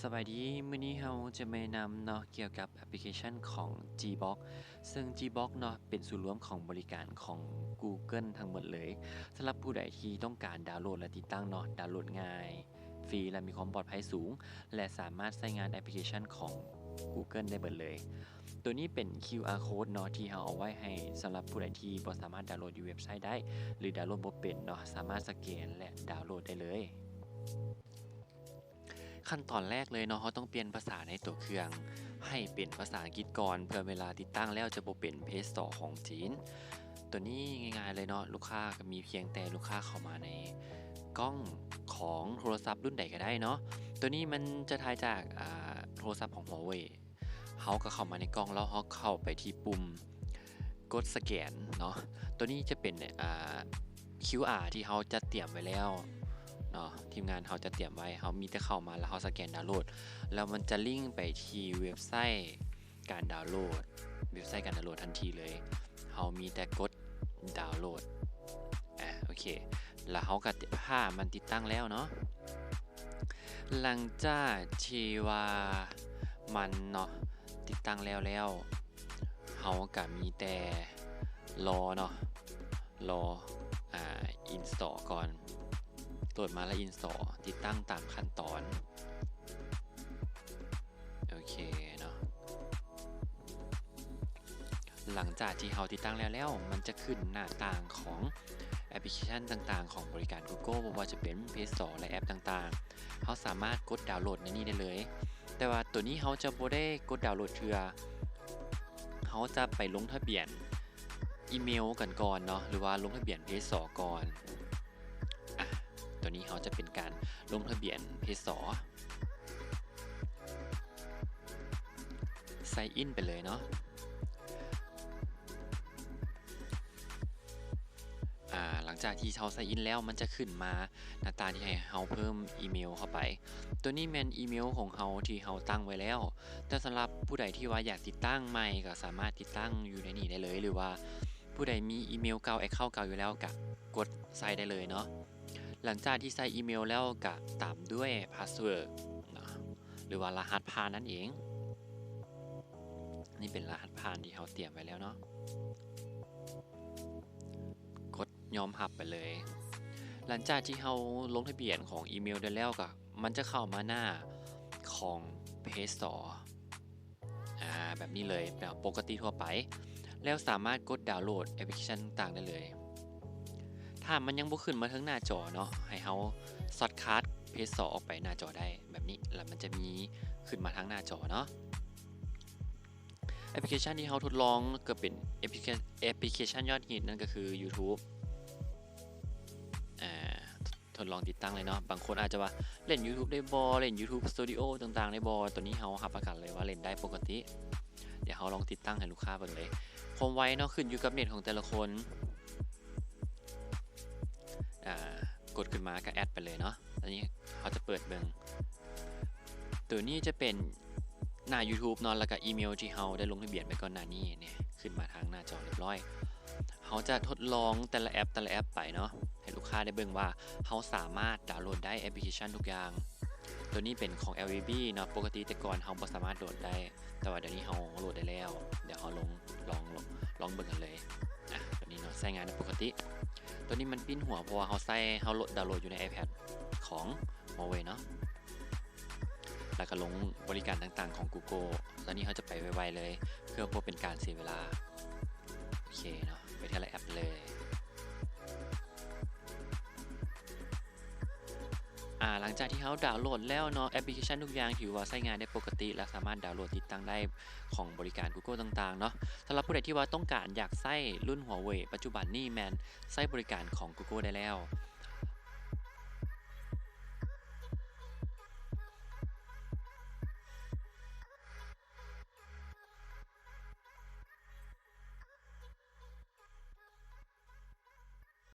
ສະບາຍດີ, ມື້ນີ້ເຮົາຈະມາແນະນຳເນາະ ກ່ຽວກັບແອັບພລິເຄຊັນຂອງ Gbox ເຊິ່ງ Gbox ເນາະ ເປັນສູນລວມຂອງບໍລິການຂອງ Google ທັງໝົດເລີຍ. ສຳລັບຜູ້ໃດທີ່ຕ້ອງການດາວໂຫຼດ ແລະ ຕິດຕັ້ງເນາະ, ດາວໂຫຼດງ່າຍ, ຟຣີ ແລະ ມີຄວາມປອດໄພສູງ ແລະ ສາມາດໃຊ້ງານແອັບພລິເຄຊັນຂອງ Google ໄດ້ເບິດເລີຍ. ໂຕນີ້ເປັນ ຄິວອາ ໂຄດເນາະ ທີ່ເຮົາເອົາໄວ້ໃຫ້ສຳລັບຜູ້ໃດທີ່ບໍ່ສາມາດດາວໂຫຼດຢູ່ເວັບໄຊໄດ້ ຫຼື ດາວໂຫຼດບໍ່ເປັນເນາະ, ສາມາດສະແກນ ແລະ ດາວໂຫຼດໄດ້ເລີຍ. ຂັ້ນຕອນແລກເລີຍເນາະ, ເຮົາຕ້ອງປ່ຽນພາສາໃນຕົວເຄື່ອງໃຫ້ເປັນພາສາອັງກິດກ່ອນ ເພື່ອເວລາຕິດຕັ້ງແລ້ວຈະບໍ່ເປັນ Play Store ຂອງຈີນ. ໂຕນີ້ງ່າຍໆເລີຍເນາະ, ລູກຄ້າກໍມີພຽງແຕ່ລູກຄ້າເຂົ້າມາໃນກ້ອງຂອງໂທລະສັບລຸ້ນໃດກໍໄດ້ເນາະ. ໂຕນີ້ມັນຈະຖ່າຍຈາກ ອ່າ ໂທລະສັບຂອງ Huawei. ເຮົາກໍເຂົ້າມາໃນກ້ອງ ແລ້ວເຮົາເຂົ້າໄປທີ່ປຸ່ມກົດສະແກນເນາະ. ໂຕນີ້ຈະເປັນ ອ່າ ຄິວອາ ທີ່ເຮົາຈັດຕຽມໄວ້ແລ້ວເນາະ, ທີມງານເຮົາຈັດຕຽມໄວ້. ເຮົາມີແຕ່ເຂົ້າມາ ແລ້ວເຮົາສະແກນດາວໂຫຼດ ແລ້ວມັນຈະລິ້ງໄປທີ່ເວັບໄຊການດາວໂຫຼດ, ເວັບໄຊການດາວໂຫຼດທັນທີເລີຍ. ເຮົາມີແຕ່ກົດ ດາວໂຫຼດ. ອາ ໂອເຄ, ແລ້ວເຮົາກໍຖ້າມັນຕິດຕັ້ງແລ້ວເນາະ. ຫຼັງຈາກທີ່ວ່າມັນເນາະ ຕິດຕັ້ງແລ້ວແລ້ວ, ເຮົາກໍມີແຕ່ລໍເນາະ, ລໍ ອ່າ install ກ່ອນ. ໂຫຼດມາແລ້ວ install ຕິດຕັ້ງຕາມຂັ້ນຕອນ. ໂອເຄເນາະ, ຫຼັງຈາກທີ່ເຮົາຕິດຕັ້ງແລ້ວແລ້ວ, ມັນຈະຂຶ້ນໜ້າຕ່າງຂອງແອັບພລິເຄຊັນຕ່າງໆຂອງບໍລິການ Google ບໍ່ວ່າຈະເປັນ Play Store ແລະ ແອັບຕ່າງໆ. ເຮົາສາມາດກົດດາວໂຫຼດໃນນີ້ໄດ້ເລີຍ, ແຕ່ວ່າໂຕນີ້ເຮົາຈະບໍ່ໄດ້ກົດດາວໂຫຼດເທື່ອ, ເຮົາຈະໄປລົງທະບຽນອີເມວກັນກ່ອນເນາະ ຫຼືວ່າລົງທະບຽນ Play Store ກ່ອນ. ອາ ໂຕນີ້ເຮົາຈະເປັນການລົງທະບຽນ Play Store. Sign in ໄປເລີຍເນາະ. ອາ ຫຼັງຈາກທີ່ເຮົາ sign in ແລ້ວ, ມັນຈະຂຶ້ນມາໜ້າຕາທີ່ໃຫ້ເຮົາເພີ່ມອີເມວເຂົ້າໄປ. ໂຕນີ້ແມ່ນອີເມວຂອງເຮົາທີ່ເຮົາຕັ້ງໄວ້ແລ້ວ, ແຕ່ສຳລັບຜູ້ໃດທີ່ວ່າຢາກຕິດຕັ້ງໃໝ່ ກໍສາມາດຕິດຕັ້ງຢູ່ໃນນີ້ໄດ້ເລີຍ ຫຼືວ່າຜູ້ໃດມີອີເມວເກົ່າ account ເກົ່າຢູ່ແລ້ວ ກໍກົດໃສ່ໄດ້ເລີຍເນາະ. ຫຼັງຈາກທີ່ໃສ່ອີເມວແລ້ວ ກະຕາມດ້ວຍພາສເວີດເນາະ ຫຼືວ່າລະຫັດຜ່ານນັ້ນເອງ. ນີ້ເປັນລະຫັດຜ່ານທີ່ເຮົາຕຽມໄວ້ແລ້ວເນາະ, ກົດຍອມຮັບໄປເລີຍ. ຫຼັງຈາກທີ່ເຮົາລົງທະບຽນຂອງອີເມວໄດ້ແລ້ວ ກະມັນຈະເຂົ້າມາໜ້າຂອງ Play Store ອາ ແບບນີ້ເລີຍ ແບບປົກກະຕິທົ່ວໄປ, ແລ້ວສາມາດກົດດາວໂຫຼດແອັບພລິເຄຊັນຕ່າງໆໄດ້ເລີຍ. ຖ້າມັນຍັງບໍ່ຂຶ້ນມາເທິງໜ້າຈໍເນາະ, ໃຫ້ເຮົາຊອດຄາດ Play Store ອອກໄປໜ້າຈໍໄດ້ແບບນີ້, ແລ້ວມັນຈະມີຂຶ້ນມາທາງໜ້າຈໍເນາະ. ແອັບພລິເຄຊັນທີ່ເຮົາທົດລອງກໍເປັນແອັບພລິເຄ ແອັບພລິເຄຊັນຍອດຮິດ ນັ້ນກໍຄື YouTube. ອາ ທົດລອງຕິດຕັ້ງເລີຍເນາະ. ບາງຄົນອາດຈະວ່າ ເລ່ນ YouTube ໄດ້ບໍ່? ເລ່ນ YouTube Studio ຕ່າງໆໄດ້ບໍ່? ໂຕນີ້ເຮົາຮັບປະກັນເລີຍວ່າເລ່ນໄດ້ປົກກະຕິ. ດຽວເຮົາລອງຕິດຕັ້ງໃຫ້ລູກຄ້າເບິ່ງເລີຍ. ຄວາມໄວເນາະ ຂຶ້ນຢູ່ກັບເນັດຂອງແຕ່ລະຄົນ. ອາ ກົດຂຶ້ນມາກໍແອັດໄປເລີຍເນາະ. ອັນນີ້ເຮົາຈະເປີດເບິ່ງ. ໂຕນີ້ຈະເປັນໜ້າ YouTube ເນາະ, ແລ້ວກໍອີເມວທີ່ເຮົາໄດ້ລົງທະບຽນໄປກ່ອນໜ້ານີ້ ນີ້ ຂຶ້ນມາທາງໜ້າຈໍຮຽບຮ້ອຍ. ເຮົາຈະທົດລອງແຕ່ລະແອັບ ແຕ່ລະແອັບໄປເນາະ ໃຫ້ລູກຄ້າໄດ້ເບິ່ງວ່າເຮົາສາມາດດາວໂຫຼດໄດ້ແອັບພລິເຄຊັນທຸກຢ່າງ. ໂຕນີ້ເປັນຂອງ LVB ເນາະ, ປົກກະຕິແຕ່ກ່ອນເຮົາບໍ່ສາມາດໂຫຼດໄດ້, ແຕ່ວ່າດຽວນີ້ເຮົາໂຫຼດໄດ້ແລ້ວ. ດຽວເຮົາລົງ ລອງ ລອງເບິ່ງກັນເລີຍ. ອາ ໂຕນີ້ເນາະ ໃຊ້ງານໄດ້ປົກກະຕິ. ໂຕນີ້ມັນປິ່ນຫົວ ເພາະວ່າເຮົາໃຊ້ ເຮົາໂຫຼດ ດາວໂຫຼດຢູ່ໃນ iPad ຂອງ Huawei ເນາະ. ແລ້ວກໍລົງບໍລິການຕ່າງໆຂອງ Google. ຕອນນີ້ເຮົາຈະໄປໄວໆເລີຍ ເພື່ອບໍ່ເປັນການເສຍເວລາ. ໂອເຄເນາະ, ໄປເທື່ອລະແອັບເລີຍ. ອາ ຫຼັງຈາກທີ່ເຮົາດາວໂຫຼດແລ້ວເນາະ, ແອັບພລິເຄຊັນທຸກຢ່າງຖືວ່າໃຊ້ງານໄດ້ປົກກະຕິ ແລະ ສາມາດດາວໂຫຼດຕິດຕັ້ງໄດ້ຂອງບໍລິການ Google ຕ່າງໆເນາະ. ສຳລັບຜູ້ໃດທີ່ວ່າຕ້ອງການຢາກໃຊ້ລຸ້ນ Huawei ປັດຈຸບັນນີ້ ແມ່ນໃຊ້ບໍລິການຂອງ Google ໄດ້ແລ້ວ.